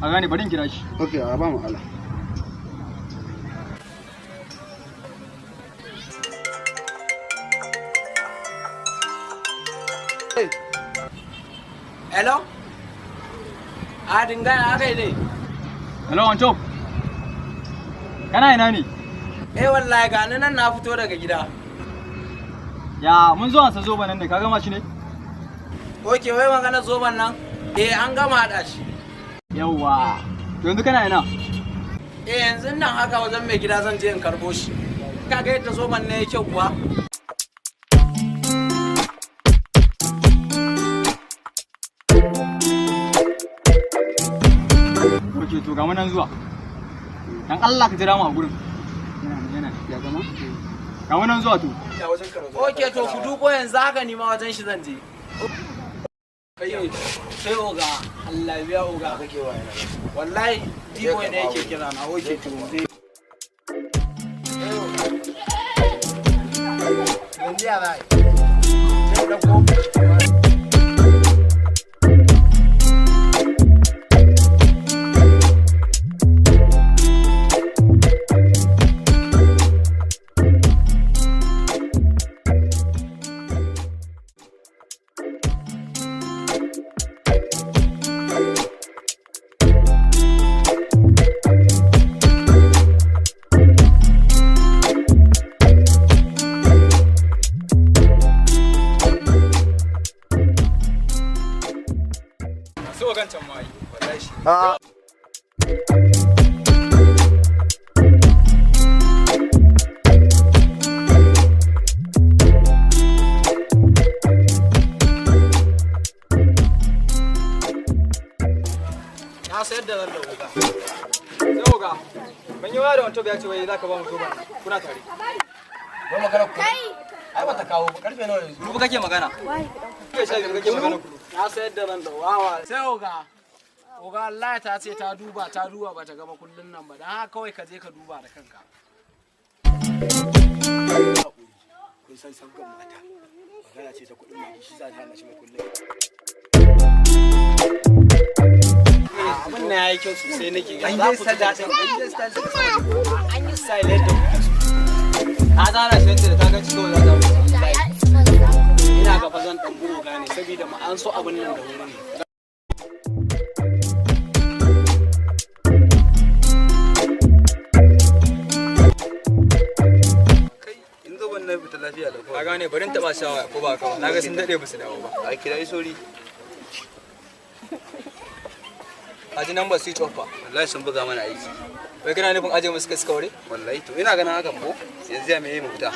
A gane, bari in kira shi. Okay, a ba mu ala. Hello? A dingaya aka yi ne? Hello, on top. Kana ina ne? Eh wallahi, ga ni nan na fito daga gida. Ya mun zo an sa zoben nan ne, ka gama shi ne? Okay, wai magana zoban nan? Eh, an gama haɗa shi. Yawwa. To yanzu kana ina? Eh, yanzu nan haka wajen mai gida zan je in karɓo shi. Ka ga yadda zoban ne yake kuwa? Okay, to ga mu nan zuwa. Dan Allah ka jira mu a gurin. Yana nan, yana nan. Ya gama? Ga mu nan zuwa to. Okay, to ku duko yanzu haka ni ma wajen shi zan je. Kai sai oga, Allah ya biya oga. Wallahi D-boy ne yake kira na. Okay, to mu je. Yanzu ya za a yi? Sai ɗauko. So kan can ma yi. Wallahi shi. A Na sayar da zan da oga. Sai oga. Ban yi waya da on top ya ce wai za ka ba mu zoben. Kuna tare. Wai magana ku. Ai bata kawo ba, karfe nawa yanzu? Rubu kake magana. Kai sha biyu kake magana kuru. Na sayar da ran da wawa. Sai oga. Oga, Allah ta ce ta duba ta duba bata gama kullun nan ba. Dan haka kawai ka je ka duba da kanka. Kun san sabgan mata. Magana ce ta kuɗin magi shi za ta hana shi makullin. Abin nan yayi kyau sosai nake ga. Za ku ji daɗin. An yi style yadda kuke so. Ta zana shi da ta ga ci kawai za ta wuce. Ina ga fa zan dan buga ne saboda mu an so abin nan da wuri ne. Kai, in zo wannan fita lafiya da Ka kawai. gane, bari in taba shawa ko ba ka ba. Na ga sun dade ba su dawo ba. A kira yi sori. A ji number switch off fa. Wallahi sun buga mana aiki. Wai kana nufin aje musu suka ware? Wallahi to ina ganin hakan ko yanzu ya me mu fita.